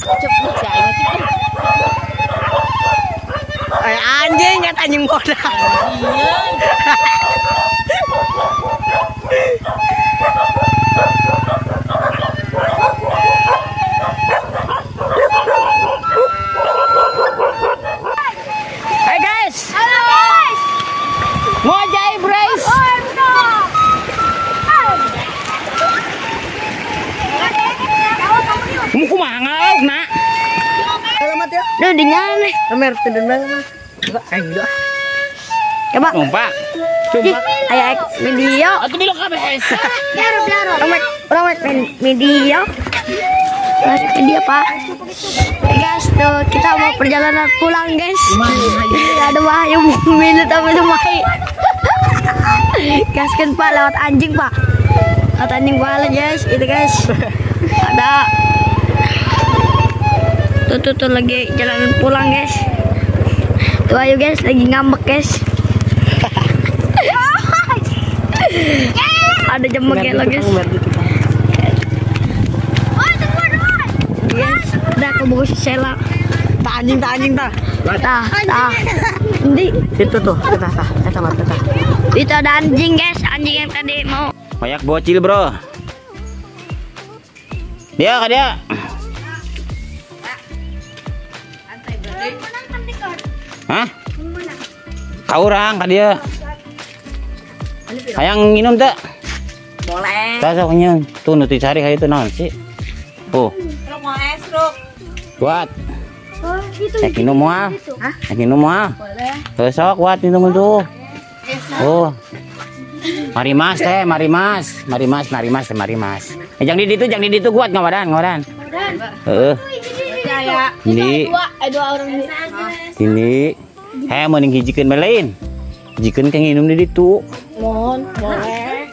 Cepet sih aing cepet. Anjing kan anjing bodoh. Hai guys. Halo guys. Mau ajaib race. Kamu kumaha ngalauk nak? Selamat ya. Duh dingan nih. Amer tendon banget. Ayo udah. Coba. Numpak. Numpak. Ayo video. Atuh bilok kabeh. Urang video. Masuk video, Pak. Hey guys, tuh kita mau perjalanan pulang, guys. Ada bahaya mobil tapi lumayan. Gaskan, Pak, lewat anjing, Pak. Lewat anjing balik, guys. Itu, guys. Ada tuh lagi jalan pulang, guys. Tuh ayo guys, lagi ngambek, guys. Ada jembek ya, guys. Guys, udah aku bagus sela. Tak anjing, tak anjing, tak. Tah, tah. Ini itu tuh, tah, tah, eta mah, tah. Itu ada anjing, guys, anjing yang tadi mau. Banyak bocil, bro. Dia, dia. Hah? Kau orang ka dia. Hayang minum tak? Boleh. Tak sok nyeun. Tuh nu dicari ka itu naon sih? Oh. Ruk mau es, Ruk. Buat. Eh minum moal. Hah? Eh minum moal. Boleh. Heuh sok buat minum tuh. Oh. Mari Mas teh, mari Mas. Mari Mas, mari Mas, mari Mas. Eh jangan di ditu, jangan di ditu kuat ngawadan, ngawadan. Heeh. Ini dua orang ini. Ini. Heh mending hijikeun bae lain. Hijikeun ke nginum di ditu. Mohon, boleh.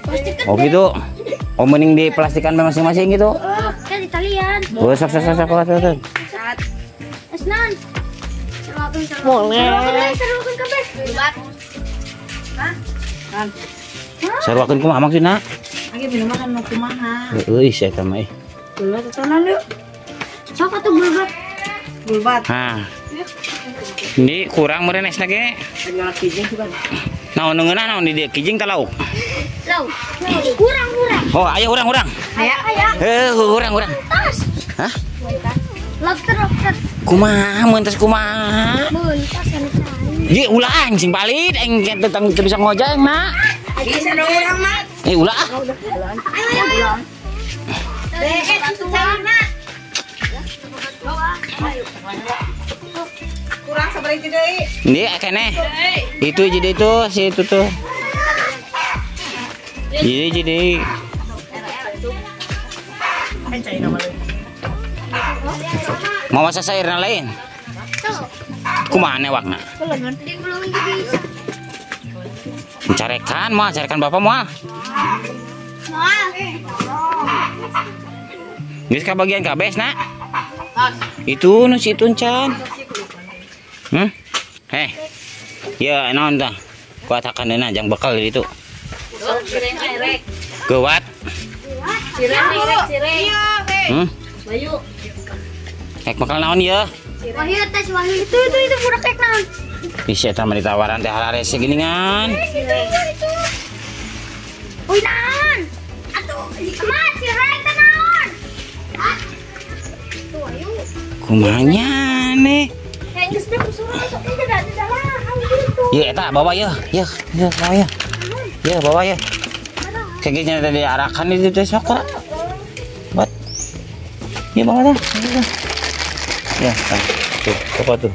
Oh gitu. Oh mending di plastikan masing-masing gitu. Kan di talian. Oh sok sok sok sok sok. Esnan. Boleh. Saruakeun kabeh. Hah? Saruakeun kumaha maksudna? Lagi minuman kan mau kumaha. Heueuh ih eta mah ih. Gulbat atonan yuk. Sok atuh gulbat. Gulbat. Hah. Ini kurang meureun esna ge. Naon nu ngeunah naon di dieu kijing ta lauk? Lauk. Kurang kurang. Oh, ayo urang urang. Aya aya. Heuh, urang urang. Tas. Hah? Lobster lobster. Kumaha mun tas kumaha? Mun tas anu cai. Ye ulah aing sing balit aing tentang teu bisa ngojek nak. Bisa dong urang mah. Eh ulah ah. Ayo ayo. Kurang sabaraha deui? Ini kene. Itu jadi itu si itu tuh. Jadi jadi. Mau masak sayur lain? Kumaha newakna? Carekan mah, carekan bapak mah. Geus ka bagian kabeh, nak? Itu nu si Itun can. Hmm? Heh. Ya naon tah? Kuat hakandeuna jang bekal di ditu. Geuwat. Hmm? Ek bekal naon ieu? Wahyu tes wahyu itu budak ek naon? Ih eta mah ditawaran teh hararese geuningan. Itu. Uy naon? Atuh, emas sireng teh naon? Hah? Tuh ayo. Kumanya nih? Ya eta bawa ya, ya, ya bawa ya. Ya bawa ya. Kayaknya tadi arakan itu teh sok kok. Buat. Ya bawa dah. Ya, tuh, apa tuh?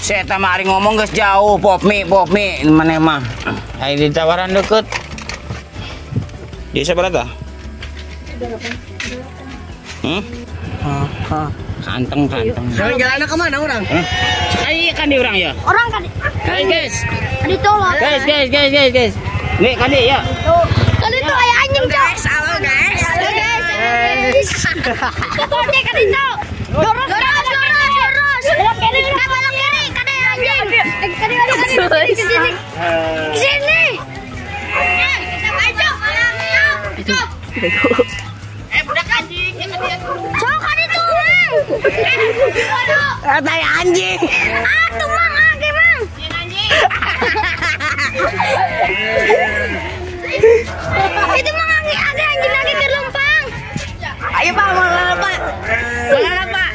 Saya mah ari ngomong geus jauh, pop mie maneh mah. Ai ditawaran deket. Dia sabaraha tah? Hmm? Kanteng kanteng. Jalan ke mana orang? Ai kan di orang ya. Orang kan. Hai guys. Kan ditolong. Guys guys guys guys guys. Nih kan di ya. Kan itu aya anjing guys. Halo guys. Halo guys. Pokoknya kan itu. Doros doros doros doros. Belok kiri, belok kiri, kan ada anjing. Kan ada ke sini. Ke sini. Budak anjing, ya kan dia. Sok ada tuh, Mang. Tai anjing. Ah, tuh Mang, age Mang. Sieun anjing. Itu Mang age age anjing lagi keur lempang. Ayo Pak, mana Pak? Mana Pak?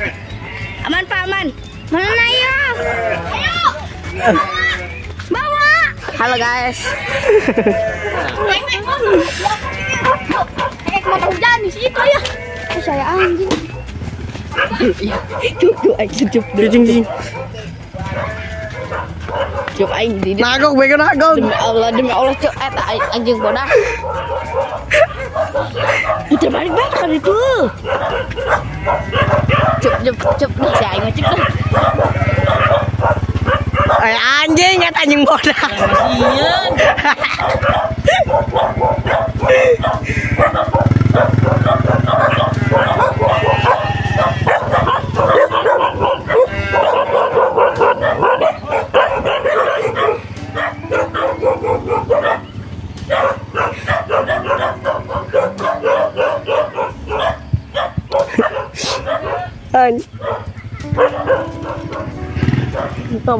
Aman Pak, aman. Mana ayo? Ayo. Bawa. Halo guys. Motor hujan di situ ya. Saya anjing. Iya, tuh aing cup anjing. Cup aing di. Nagok bego nagok. Demi Allah cup eta anjing bodah. Puter balik bae kan itu. Cup cup cup si aing cup. Anjing eta anjing bodah. Sieun.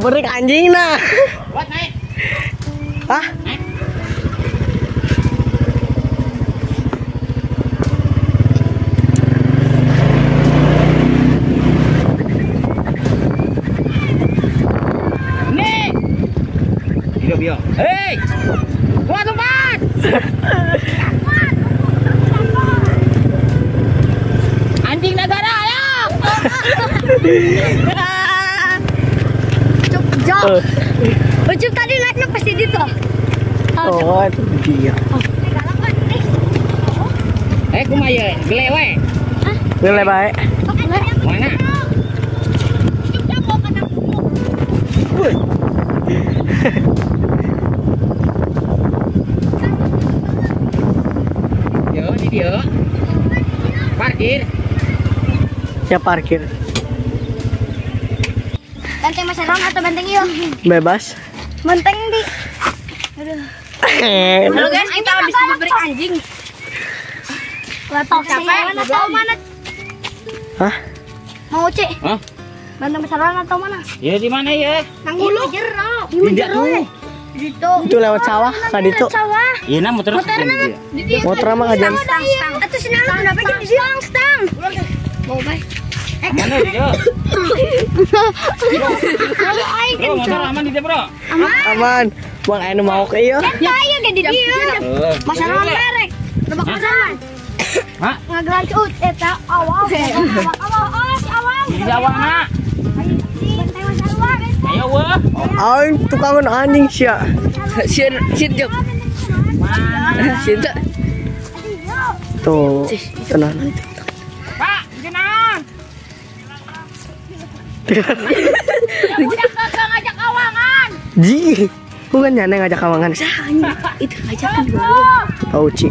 Berik anjing nah. Buat naik. Hah? Naik. Nih. Hidup yo. Hei. Buat tempat. Anjing negara ayo. Jok. Ucup tadi naiknya pasti gitu. Oh, itu dia. Kumaha ye? Gele we. Gele bae. Mana? Yo, di dia. Parkir. Ya parkir. Benteng Mas Heron atau benteng iyo? Bebas. Benteng di. Aduh. Halo guys, kita habis diberi anjing. Capek atau mana? Hah? Mau Cik? Hah? Benteng Mas Heron atau mana? Ya di mana ya? Nang hulu. Di jero. Di situ. Itu lewat sawah kan itu. Iya, nah muter. Muter mah aja. Atau senang kenapa jadi stang stang? Mau bae. Mana dia? Bro, motor aman di dia, bro. Aman. Aman. Bang anu mau ke ieu. Eta ieu ge di dieu. Masalah merek. Lebak masalah. Hah? Ngagelan cut eta awal. Awal oh si awal. Di awalna. Ayo weh. Aing tukangan anjing sia. Sieun sieun jep. Sieun teu. Tuh, tenang. Pak, jenang. Udah kagak ngajak awangan. Ji, bukan nyana ngajak awangan. Itu ngajakan dulu. Oh, Ci.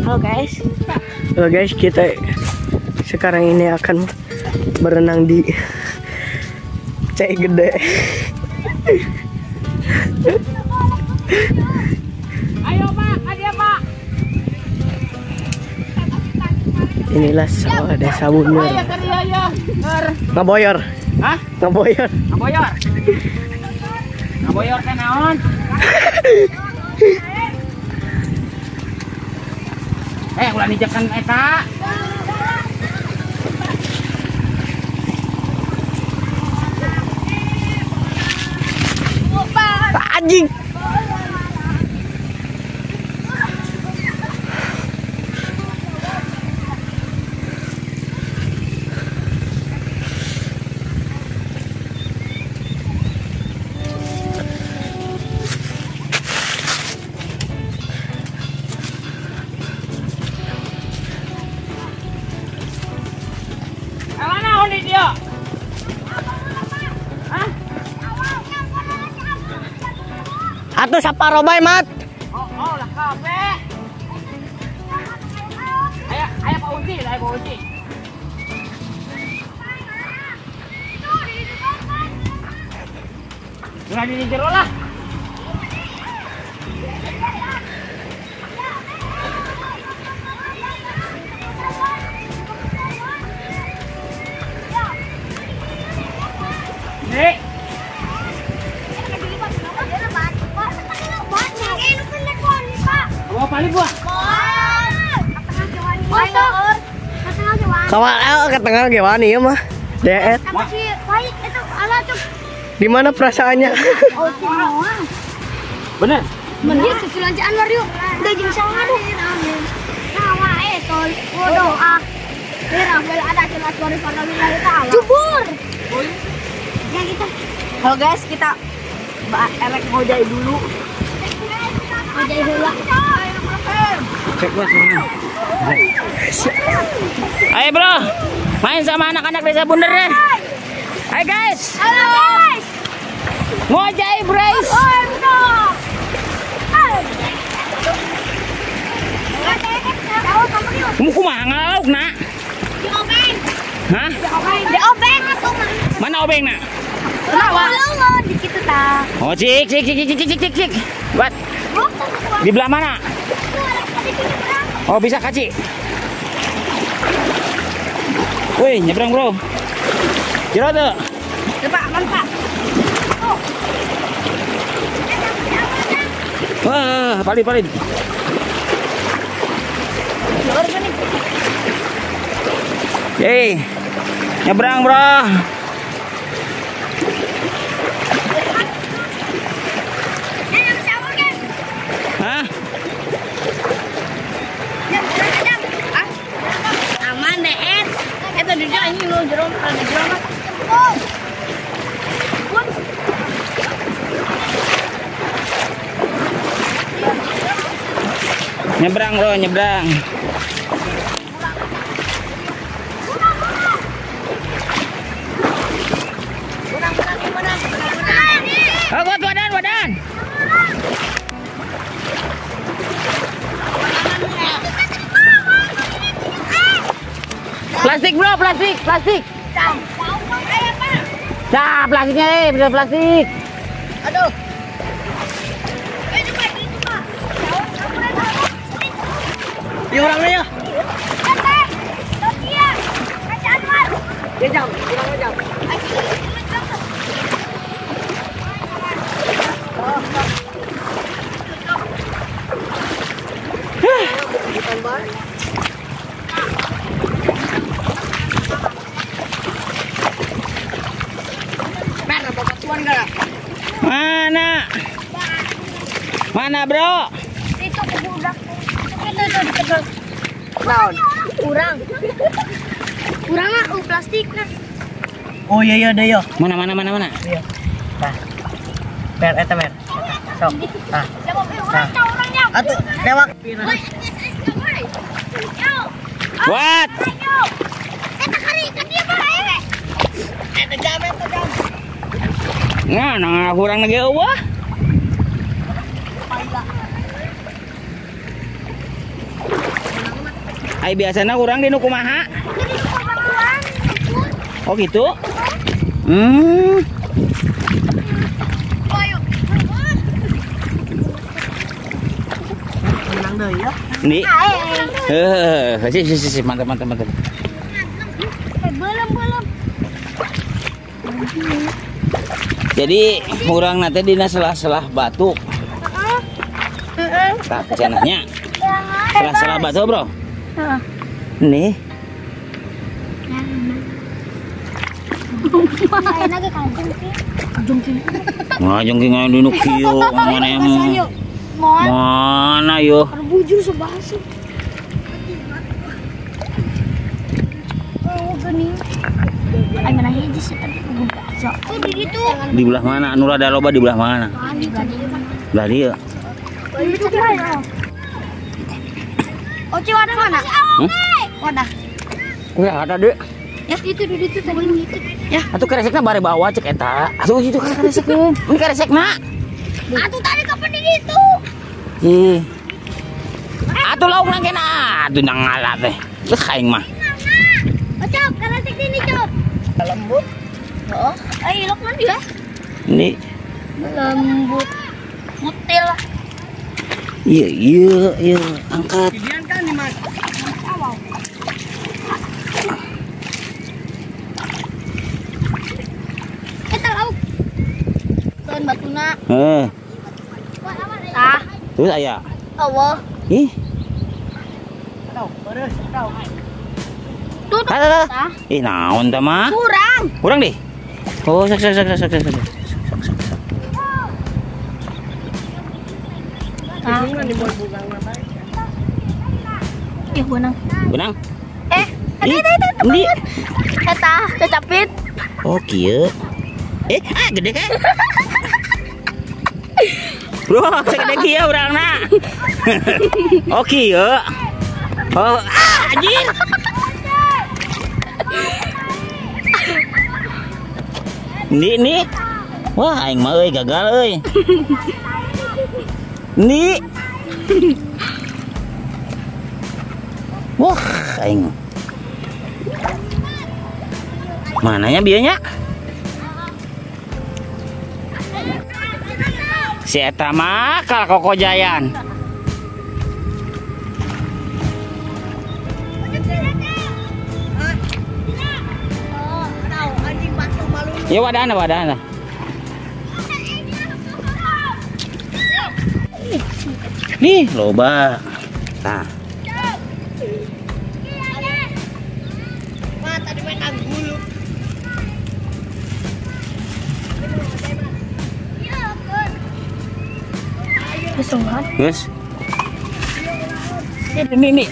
Halo guys. Halo guys, kita sekarang ini akan berenang di C Gede. Ayo Pak, ada Pak. Inilah sawah desa Buner. Ngaboyor. Hah? Ngaboyor. Ngaboyor. Ngaboyor teh naon? Ulah nijekan eta. Anjing. Atuh saparo bae, Mat. Oh, lah kabeh. Aya, aya Pak Uji, aya Pak Uji. Ulah di jero lah. Nih. Bawa paling buah. Kawal ke tengah gimana ya mah? Deet. Gimana perasaannya? Bener. Bener susulan si Anwar yuk. Udah jeung sangat tuh. Jubur. Ya gitu. Halo guys, kita erek ngojai dulu. Ngojai dulu. Cek bos. Ayo bro, main sama anak-anak desa Bunder deh. Hai guys. Halo guys. Ngojai bros. Kamu kumaha ngalauk nak? Di obeng. Hah? Di obeng atuh mah. Mana obeng nak? Mana? Di kitu tah. Oh cik cik cik cik cik cik cik. Buat. Di belah mana? Oh bisa kaci. Wih nyebrang bro. Jero tuh. Pak, aman pak. Wah, paling paling. Yeay, nyebrang bro. Hah? Aman deh, itu di ini lo jero, ada jero mah. Nyebrang bro, nyebrang. Oh, buat wadan, wadan. Plastik bro, plastik, plastik. Nah, plastiknya, bisa plastik. Aduh. Ya orangnya ya. Ya jam, orangnya jam. Mana? Mana bro? Itu budak. Itu itu. Naon? Kurang. Kurang ah, plastik nah. Oh iya iya ada ya. Mana mana mana mana? Iya. Nah. Mer eta mer. Sok. Nah. Nah. Atuh lewat. What? Eta kari ka dieu bae. Eta jam eta jam. Nah, nah kurang lagi eueuh. Ai biasana urang di nu kumaha? Oh gitu? Hmm. Menang deui ya. Nih. Heuh, sih sih sih mantap mantap mantap. Belum belum. Jadi urang nanti dina selah-selah batu. Heeh. Tah cenahnya. Selah-selah batu, Bro. Nih. Wah, jengking anu nu kieu mana emang. Mana yo? Bujur sebahasa. Oh, gini. Ai mana hiji sih tadi oh, di ditu. Di belah mana? Anu rada loba di belah mana? Belah dieu. Oci wadah mana? Wadah. Ya ada deh. Ya itu di ditu tadi itu. Ya, atuh keresekna bare bawa cek eta. Atuh itu kan keresekna. Ini keresekna. Atuh tadi kapan di ditu? Ih. Atuh lauk nang kena. Atuh nang ngalah teh. Geus aing mah. Ocok, keresek sini, Cok. Lembut. Oh, ayo lok nanti ya. Ini lembut. Mutil. Iya, iya, iya, angkat. Kidian kan nih, Mas. Eta lauk batuna. Heeh. Tah. Terus aya. Eueuh. Ih. Tuh. Tah. Ih, naon tah mah? Kurang. Kurang deh. Oh, sok sok sok sok sok sok. Sok sok. Tah. Ih, benang. Benang? Eh, eta eta eta. Eta, cecapit. Oh, kieu. Eh, ah gede kan? Bro, segede kieu urangna. Oh, kieu. Oh, ah, anjir. Nih, nih. Wah, aing mah euy gagal euy. Nih. Wah, aing. Mananya bieunya? Si eta mah kal kokojayan. Ya wadahna wadahna. Nih loba. Tah. Yes. Ini nih.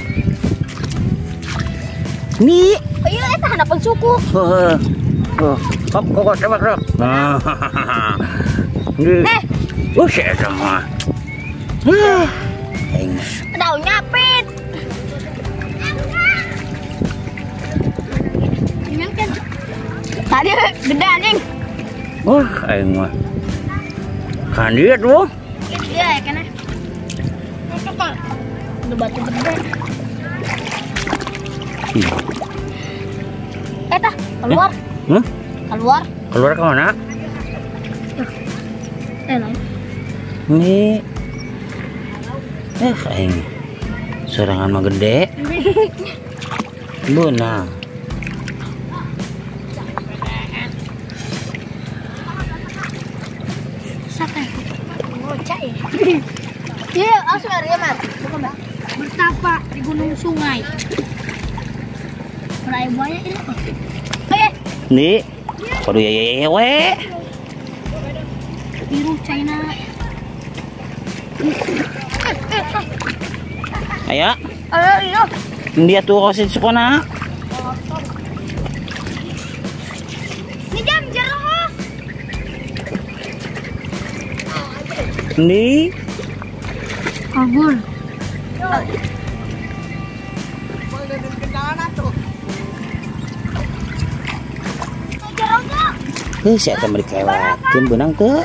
Nih. Iya, eta hanapan suku. Heeh. Oh, kok kok coba kok. Nah. Nih. Oh, si eta mah. Aing. Daun nyapit. Tadi gede anjing. Wah, aing mah. Kan dia tuh. Iya, kena. Udah batu gede. Tah, keluar. Hah? Keluar. Keluar ke mana? Lain. Ini. Aing. Sorangan mah gede. Beunang. Iya, langsung ya, Mas. Bertapa di gunung sungai. Berai buaya ini. Oke. Nih. Waduh ya ya ya we. Biru China. Ayo. Ayo, iya. Dia tuh kosin sukona. Ini jam jero. Nih. Kabur. Si eta mah dikewakeun beunang teu.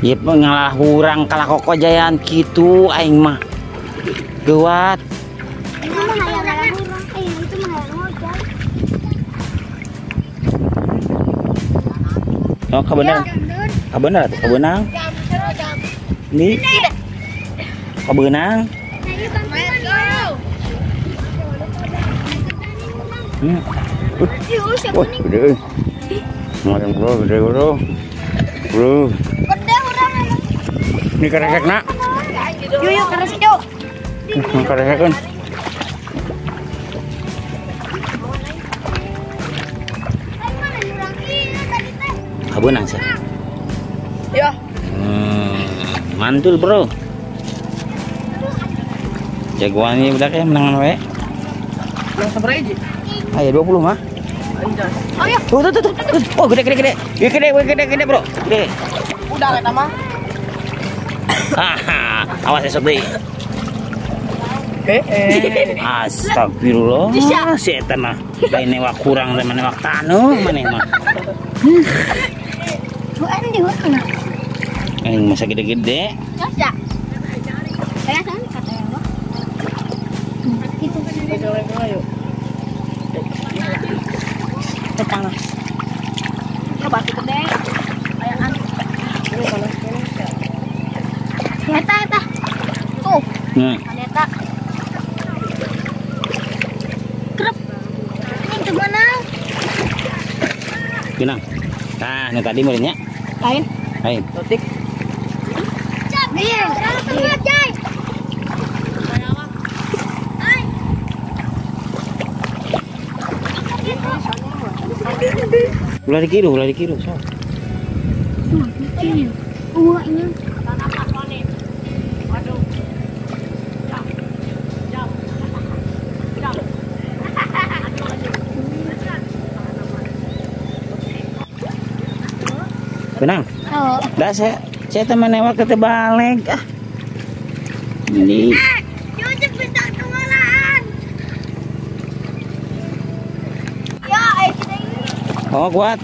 Ieu ngalah hurang kalah kokojayan kitu aing mah. Geuwat. Oh, kabener. Kabener atuh kabeunang. Nih. Kabeunang. Wah, gede. Lumayan bro, gede bro. Bro. Ini karesek nak. Yuk, yuk karesek yuk. Karesekeun. Kabeunang sih. Ya. Mantul bro. Jagoannya udah kayak menangan we. Yang sabaraha hiji? Ayo 20 mah. Oh iya. Tuh tuh tuh. Oh gede gede gede. Gede gede gede bro. Gede. Udah eta mah. Haha, awas esok deh. Astagfirullah, si eta mah lain newak kurang teh newak taneuh maneh mah. Bukan di mana? Aing masa gede-gede. Ya. Kayak kan kata ya. Gitu. Petang lah. Ya batu gede. Ayaan. Eta eta. Tuh. Eta. Krep. Ini gimana? Benang. Nah, ini tadi meureunnya. Lain. Lain. Totik. Iya. Jai. Ulah dikiru, so. Ini. Benang. Oh. Dah saya teman newak ke balik ah. Ini. Oh, kuat.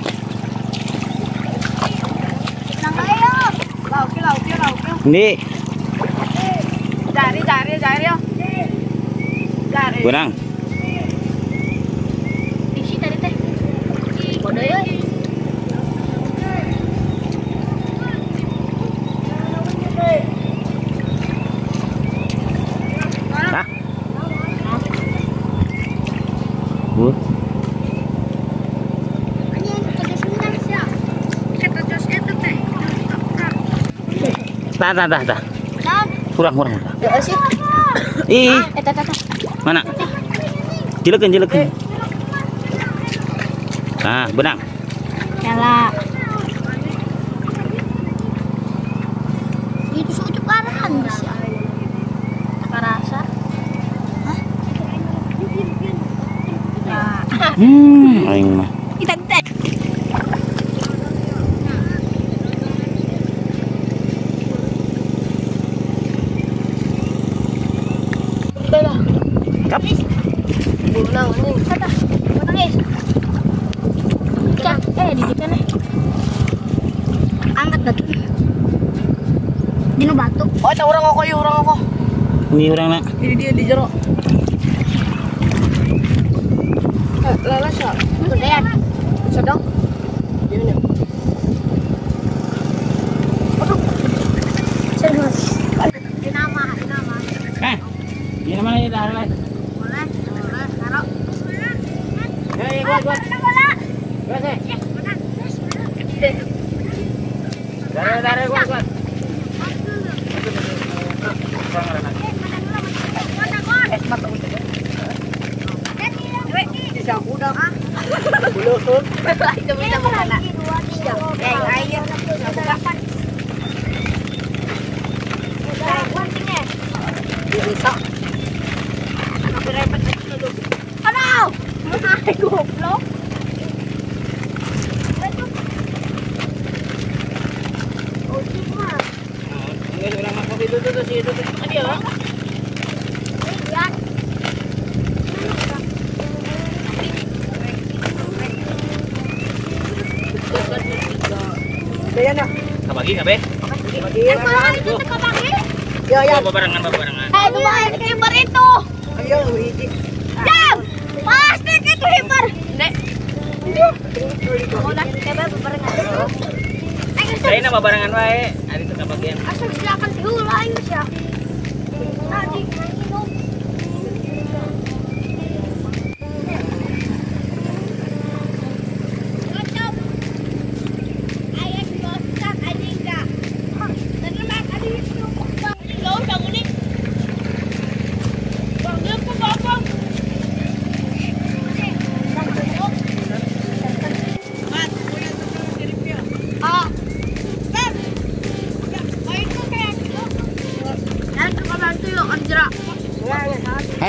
Ini. Cari. Cari. Benang. Isi tadi teh. Bodoh ya. Hah? Bu. Tah. Kurang. Ih. Mana? Jilekeun. Nah, benang. Nyala. Itu seucup arahan geus ya. Rasa. Hah? Aing mah. Kita teh. Kap. Benang anjing. Kata. Benang guys. Ikan, didikan eh. Angkat batu. Dino batu. Oh, eta urang kok, ieu urang kok. Ini urang nak. Ini dia di jero. Lala sya. Gedean. Sedang. Ini. Aduh. Serius. Dinama. Ini mana ya dah lah. Boleh, taruh. Hei, kuat. Kuat, eh. Taruh, kuat. Aduh, goblok. Kabagi kabeh. Ya ya. Babarengan. Itu mah hibar itu. Ayo hiji. Jam. Pasti itu hibar. Nek. Saya nama barengan wae. Ari teu kabagian. Asal silakan heula aing sia. Tadi minum.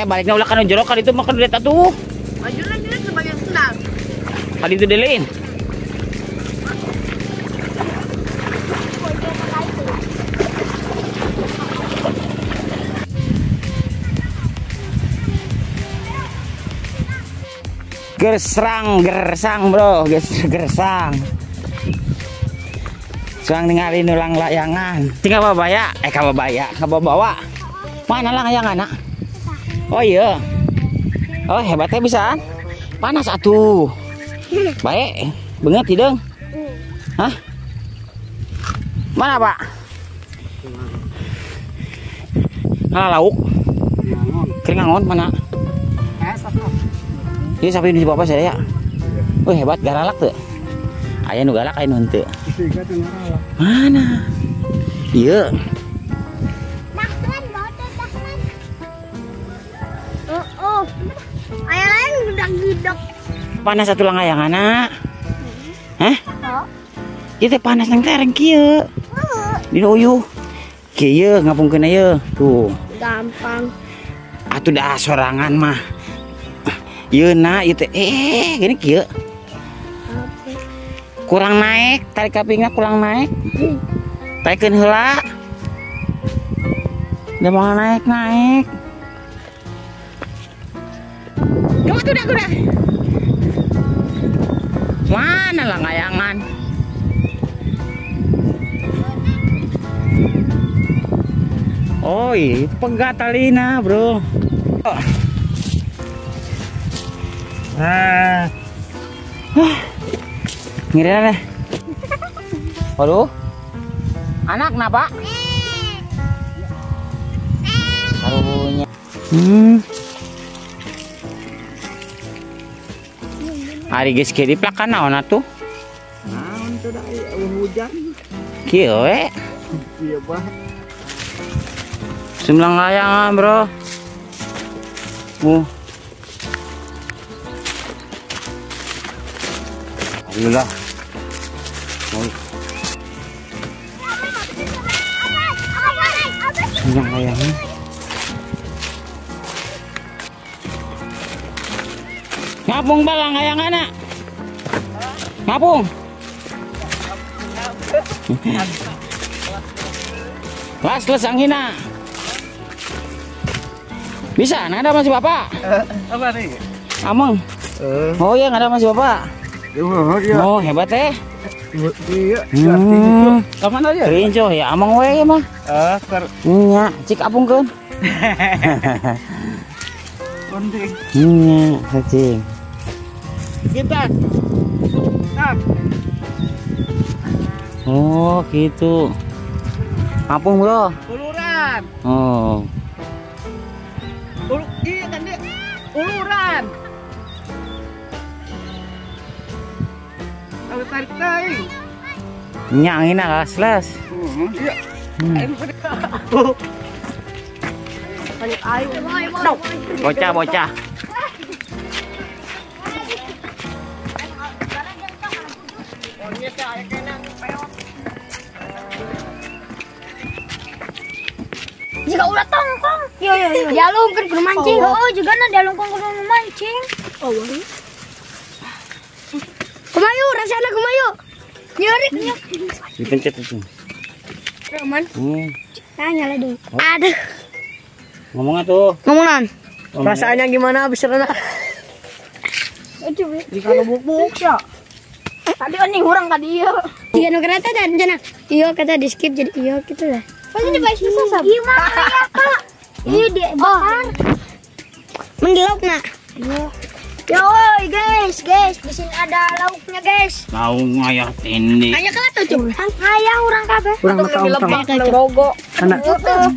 Baliknya ulah kana jero kan itu mah kan duit atuh. Majulah sebagai senang. Kali itu delein. Gersang bro, gersang. Suang ningali nulang layangan. Tinggal babaya, kababawa. Mana layangan nak? Oh iya. Oh hebatnya bisaan. Panas atuh. Baik, beungeut hideung. Hah? Mana, Pak? Ngala lauk. Keringangon mana? Ini sapi di bapak saya ya. Oh hebat garalak tuh. Aya nu galak aya nu henteu. Mana? Ieu. Oh, aya lain gedak-gedak. Panas atuh langayangana. Hah? Ieu teh panas nang tereng kieu. Dina uyuh. Kieu ngapungkeun ieu. Tuh. Gampang. Atuh dah sorangan mah. Ieu na ieu teh gini kieu. Kurang naik, tarik kapingna kurang naik. Tarikeun heula. Udah mau naik-naik. Kamu tuh udah. Mana langgayangan? Oh, itu pegat talina, bro. Oh. Nah. Ngirian deh. Waduh. Anak kenapa? Karunya. Ari geus kieu diplakan naon atuh? Naon teh da hujan. Kieu we. Ieu bah. Sembilan layangan, bro. Alhamdulillah. Sembilan layangan. Ngapung balang layangan nak. Ngapung. Las les anghina. Bisa, nggak ada masih bapak? Apa nih? Ameng. Oh iya, nggak ada masih bapak. Oh hebat teh. Iya. Kapan aja? Rinco ya, ameng we mah. Nya, cik apungkeun. Penting. Nya, cing. Kita. Oh gitu. Apung bro. Uluran. Oh. Iya kan dia uluran. Kalau tarik tarik. Nyangin las las. Iya. Bocah bocah. Jika ulah tongkong. Yo yo yo. Dialungkeun kudu mancing. Oh, juga na dialungkeun kudu mancing. Oh, wah. Kumayu rasana kumayu. Nyeri. Dipencet itu. Roman. Nah, nyala dulu. Aduh. Ngomong atuh. Ngomong non. Perasaannya gimana habis renang? Jika lubuk-buk ya. Tadi anjing urang tadi ieu. Tiga nu kereta dan cenah. Iya kata di skip jadi iya gitu lah. Pasti di bais bisa sab. Iya mah ya, Kak. Iya di bakar. Mendelok nak. Iya. Yo guys, guys, di sini ada lauknya, guys. Lauk ngayah tindi. Aya ka tuh, Cuk. Aya urang kabeh. Urang mah lebak rogo. Anak.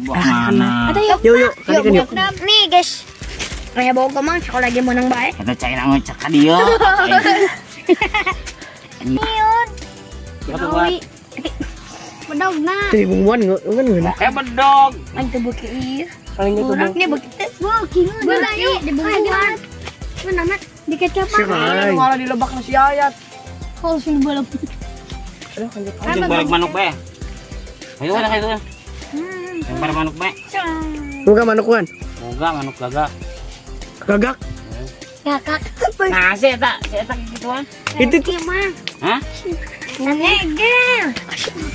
Mana? Yuk yuk, kali yuk. Nih, guys. Aya boga mang sekolah ge menang bae. Eta cai ngocek ka dieu. Niun. Bedog na. Teu bumbuan kan ngeunah. Eh bedog. Aing teu beuki ieu. Paling itu Urangnya beuki teh. Beuki ngeunah. Di bumbuan. Mana mat di kecapan. Malah dilebak nasi ayat. Kalau sini balap. Aduh kanjut. Anjing balik manuk bae. Ayo kan ayo kan. Lempar manuk bae. Boga manuk kan? Boga manuk gagak. Gagak? Gagak. Nah, si eta gituan. Itu mah. Hah? Ngegel.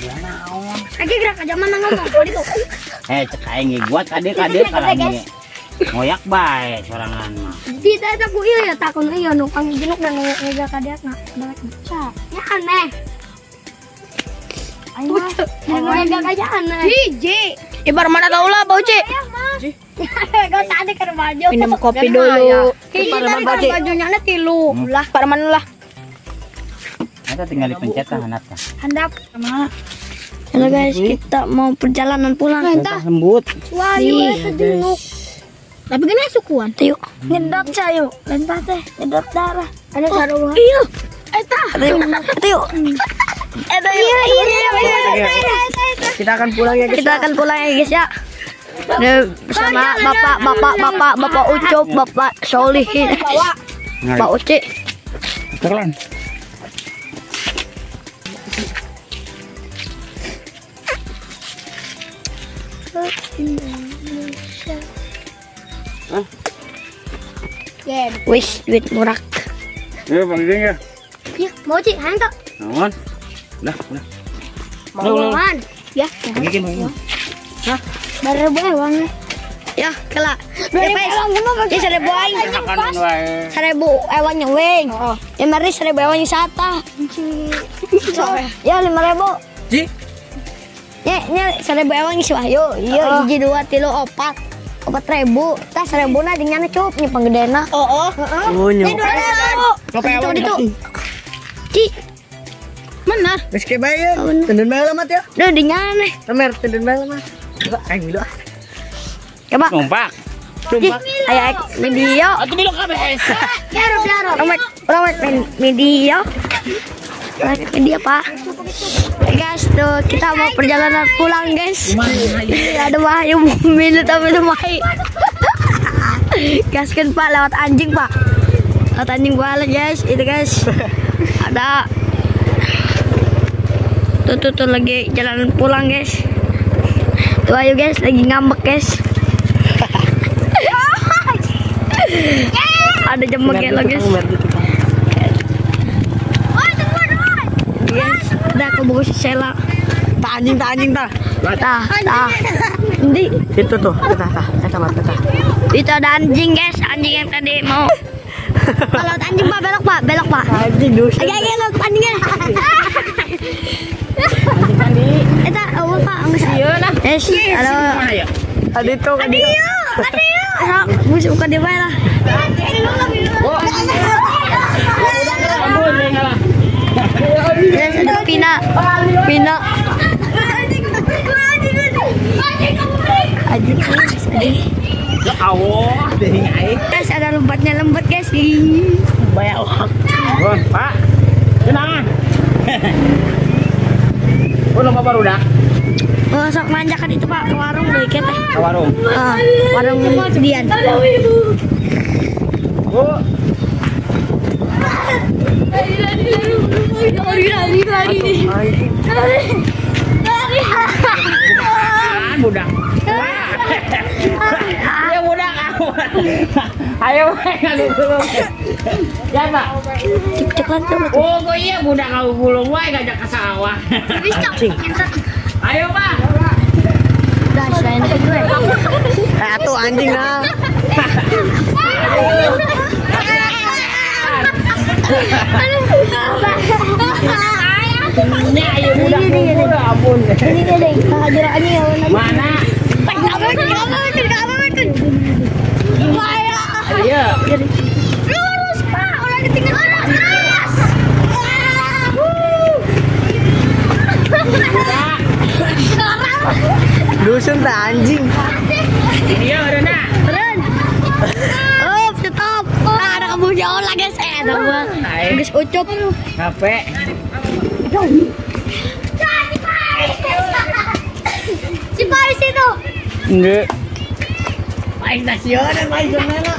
Ya naon. Lagi gerak aja mana ngomong tadi tuh. Eh, cek aing ge gua tadi kade kalah ngoyak bae sorangan mah. Di teh ku ieu ya takon ieu nu pangijinuk dan ngegel ka dieu na balik baca. Ya aneh. Aing mah ngegel ka aneh. Hiji. Ibar mana tahu lah bau cik. Gak tadi kan baju. Minum kopi dulu. Hiji tadi kan bajunya tilu. Lah, par mana lah. Eta tinggal dipencet tah handap tah. Handap. Halo guys, kita mau perjalanan pulang. Entah lembut. Wah, iya jenguk. Tapi kena sukuan. Yuk, nyedot sayu. Lentah teh, nyedot darah. Ada sarua. Iya. Eta. Yuk. Eta yuk. Iya. Kita akan pulang ya guys. Kita akan pulang ya guys ya. Bersama Bapak Ucup, Bapak Solihin, Pak Uci. Terlan. Wis, duit murah. Iya, Bang Ding ya. Iya, mau Ci, hantu. Naon? Udah, udah. Mau. Ya. Bikin. Hah? Baru ewang. Ya, kela. Ya, ya 1000 aing. 1000 ewangnya weng. Ya mari 1000 ewangnya sata. Ya 5000. Ji. Ya, nya 1000 ewang si Wahyu. Iya, 1 2 3 4. 4000. Tah 1000 na jeung nyana cup nya panggedena. Heeh. Oh, nya 2000. Itu. Ci. Mana? Geus ke bae ya. Tendun bae lah mat ya. Duh, di nyana. Mer tendun bae lah mat. Aing milu ah. Coba. Numpak. Numpak. Aya media. Atuh milu kabeh. Urang media. Media, Pak. Guys, tuh kita mau perjalanan pulang, guys. Ada Wahyu milu tapi lumayan. Gaskan, Pak, lewat anjing, Pak. Lewat anjing balik, guys. Itu, guys. Ada tuh lagi jalan pulang, guys. Tuh ayo guys, lagi ngambek guys. Ada jembek ya guys. Guys, udah aku bagus sela. Tak anjing, tak anjing tah. Tah, tah. Ini itu tuh, tah, tah, eta mah tah. Itu ada anjing guys, anjing yang tadi mau. Kalau anjing Pak, belok Pak, belok Pak. Anjing dosa. Agak belok anjingnya. Anjing tadi. Eta eueuh Pak, geus. Ieu nah. Yes, halo. Ada itu kan. Ada yuk, ada yuk. Sok, buka di mana lah. Guys, ada Pina. Pina. Anjing. Ya Allah, guys, ada lompatnya lembut guys. Banyak orang. Pak. Tenang. Oh, lompat baru dah. Oh, sok manjakan itu Pak ke warung deh kita. Ke warung. Warung Dian. Bu. Lari. Budak. Ya budak aku. Ayo ngadu gulung. Ya, Pak. Cek lancar. Oh, kok iya budak aku gulung wae ngajak ke sawah. Ayo, Pak. Udah, selain itu. Atuh anjing lah. Ini ayo budak kumpul ampun. Ini deh, hajar anjing ya. Mana? Iya. Lurus, Pak. Ulah ditinggal lurus. Dusun tak anjing. Iya, udah nak. Turun. Oh, stop. Nah, ada kebun jauh lah, guys. Ada gua. Guys, Ucup. Capek. Si Paris itu. Enggak. Paling stasiun, paling mana?